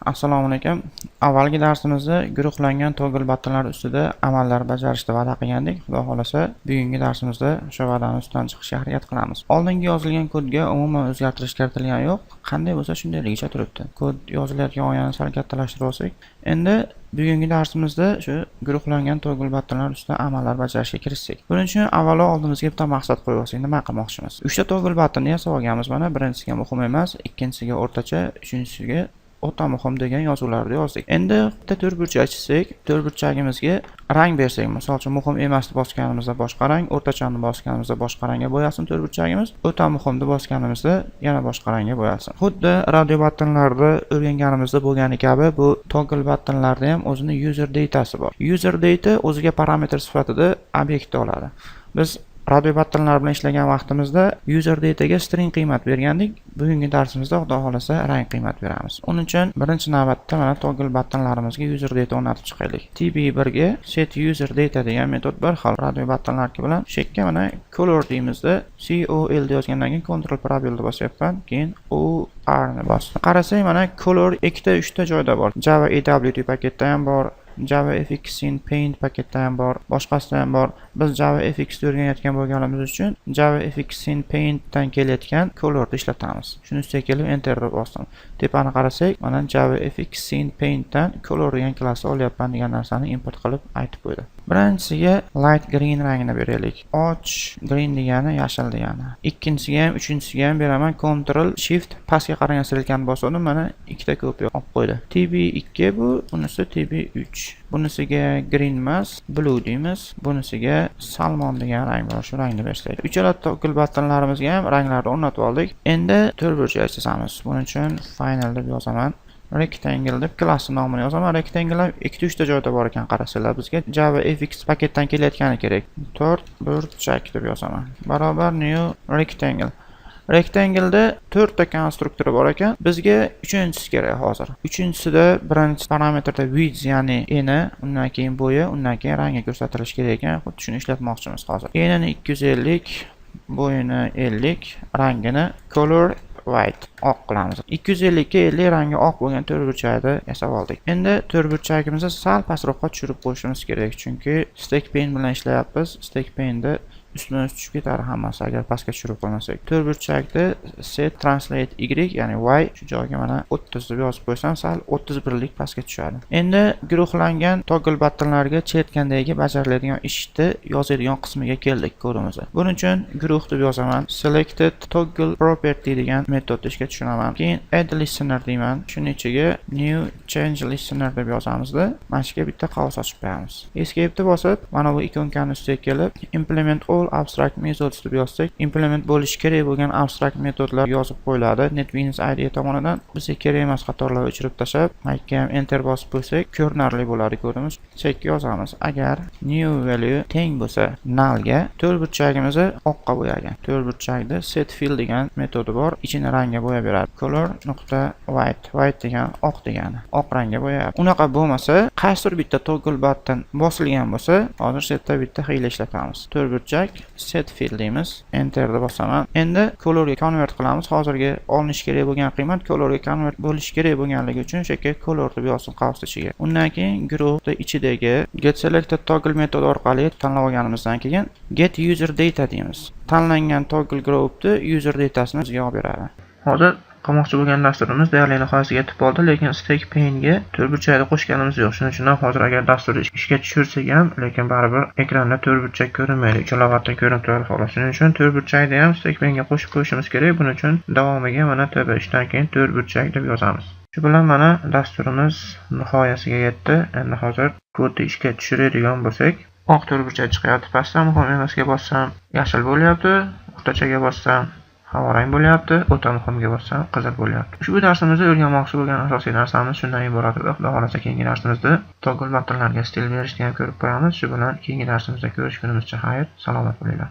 Assalomu alaykum. Avvalgi darsimizda guruhlangan toggle buttonlar ustida amallar bajarishni va'da qilgandik. Xudo xohlasa, bugungi darsimizda o'sha va'dani ustidan chiqishga harakat qilamiz. Oldingi yozilgan kodga umuman o'zgartirish kiritilgani yo'q. Qanday bo'lsa, shundayligicha turibdi. Kod yozilayotgan oyani sal kattalashtirib olsak, endi bugungi darsimizda shu guruhlangan toggle buttonlar ustida amallar bajarishga kirishsak. Buning uchun avvalo oldimizga bitta maqsad qo'yib olsak, nima qilmoqchimiz? Uchta toggle buttonni yasab olganmiz. Mana, birinchisiga muhim emas, ikkinchisiga o'rtacha, uchinchisiga o'ta muhim degan yozuvlarni yozdik. Endi bitta to'rtburchak chizsak, to'rtburchagimizga rang bersak, misol uchun, muhim emasni bosganimizda boshqa rang, o'rtachani bosganimizda boshqa rangga bo'yalsin to'rtburchagimiz, o'ta muhimni bosganimizda yana boshqa rangga bo'yalsin. Xuddi radio buttonlarda o'rganganimizda bo'lgani kabi, bu toggle buttonlarda ham o'zini user datasi bor. User data o'ziga parametr sifatida obyektni oladi. Biz radio buttonlar bilan ishlagan vaqtimizda user dataga string qiymat bergandik. Bugungi darsimizda, Xudo xohlasa, rang qiymat beramiz. Uning uchun birinchi navbatda mana toggle buttonlarimizga user data o'rnatib chiqaylik. TB1 ga set user data degan metod bir xil radio buttonlarki bilan. Shu yerga mana color deymizda, COL yozgandan keyin control пробел ni bosyapman, keyin O R ni bosdim. Qarasak, mana color ikkita, uchta joyda bor. Java AWT paketda ham bor, Java FX Scene Paint paketda ham bor, boshqasida ham bor. Biz Java FX ni o'rganayotgan bo'lganimiz uchun Java FX Scene Paintdan kelayotgan colorni ishlatamiz. Shuni ustiga kelib, enter deb bosdim. Tepani qarasak, mana Java FX Scene Paintdan color degan klassni olyapman degan narsani import qilib aytib qo'ydi. Birinchisiga light green rangini beraylik. Och green degani yashil degani. Ikkinchisiga ham, uchinchisiga ham beraman. Ctrl Shift pastga qaragan strelkani bosdim, mana ikkita kopiya olib qo'ydi. TB2 bu, bunisi TB3. Bunisiga green emas, blue deymiz. Bunisiga salmon degan rang bor, shu rangni bersak. Uchala toggle buttonlarimizga ham ranglarni o'rnatib oldik. Endi to'rtburchak chizamiz. Buning uchun final deb yozaman. Rectangle deb klassni nomini yozaman. Rectangle ham ikkita, uchta joyda bor ekan, qarasanglar. Bizga Java FX paketdan kelayotgani kerak. To'rt burchak deb yozaman. Barobar new rectangle. Rectangle'da to'rtta konstruktori bor ekan. Bizga uchinchisi kerak hozir. Uchinchisida birinchi parametrda width, ya'ni eni, undan keyin bo'yi, undan keyin rangi ko'rsatilishi kerak ekan. Xuddi shuni ishlatmoqchimiz hozir. Enini 250, bo'yini 50, rangini color white, oq qilamiz. 250 ga 50, rangi oq bo'lgan to'rtburchakni yasab oldik. Endi to'rtburchagimizni sal pastroqqa tushirib qo'yishimiz kerak, chunki stack pane bilan ishlayapmiz. Stack pane'da ustma ust tushib ketadi hammasi, agar pastga tushirib qo'ymasak. To'rtburchakni set translate y, ya'ni y, shu joyga mana 30 deb yozib qo'ysam, sal 31lik pastga tushadi. Endi guruhlangan toggle buttonlarga chertgandagi bajariladigan ishni yozadigan qismiga keldik kodimizda. Buning uchun guruh deb yozaman. Selected toggle property degan metodni ishga tushiraman. Keyin add listener deyman. Shuning ichiga new change listener deb yozamizda, mana shu yerga bitta qavs ochib qo'yamiz. Escape bosib, mana bu ikonkani ustiga kelib, implement all abstract methods deb yozsak, implement bo'lishi kerak bo'lgan abstract metodlar yozib qo'yiladi NetBeans IDE tomonidan. Bizga kerak emas qatorlarni o'chirib tashlab, mayga ham enter bosib qo'ysak, ko'rinarli bo'ladi kodimiz. Chekka yozamiz. Agar new value teng bo'lsa nullga, to'rtburchagimizni oqqa bo'yagan. To'rtburchakda set fill degan metodi bor, ichini rangga bo'yab beradi. Color nuqta white, white degani oq degani, oq rangga bo'yayapti. Unaqa bo'lmasa, qaysidir bitta toggle button bosilgan bo'lsa, hozir shu yerda bitta hiyla ishlatamiz. To'rtburchak set fill deymiz. Enterni bosaman. Endi colorga convert qilamiz. Hozirgi olinishi kerak bo'lgan qiymat colorga convert bo'lishi kerak bo'lganligi uchun o'sha yerga color deb yozsin qavs ichiga. Undan keyin guruhni ichidagi get selected toggle metodi orqali tanlab olganimizdan keyin get user data deymiz. Tanlangan toggle groupni user datasini bizga olib beradi. Hozir qilmoqchi bo'lgan dasturimiz deyarli nihoyasiga yetib qoldi, lekin stack pane'ga to'rtburchakni qo'shganimiz yo'q. Shuning uchun ham hozir agar dasturni ishga tushirsak ham, lekin baribir ekranda to'rtburchak ko'rinmaydi. Uchala button ko'rinib turadi, xolos. Shuning uchun to'rtburchakni ham stack pane'ga qo'shib qo'yishimiz kerak. Buning uchun davomiga mana tb3 dan keyin to'rtburchak deb yozamiz. Shu bilan mana dasturimiz nihoyasiga yetdi. Endi hozir kodni ishga tushiradigan bo'lsak, oq to'rtburchak chiqyapti. Pastdan muhim emasga bossam, yashil bo'lyapti, o'rtachaga bossam, havorang bo'lyapti, o'ta muhimga bossam, qizil bo'lyapti. Ushbu darsimizda o'rganmoqchi bo'lgan asosiy narsamiz shundan iborat edi. Xudo xohlasa, keyingi darsimizda toggle buttonlarga stil berishni ham ko'rib qo'yamiz. Shu bilan keyingi darsimizda ko'rishgunimizcha xayr, salomat bo'linglar.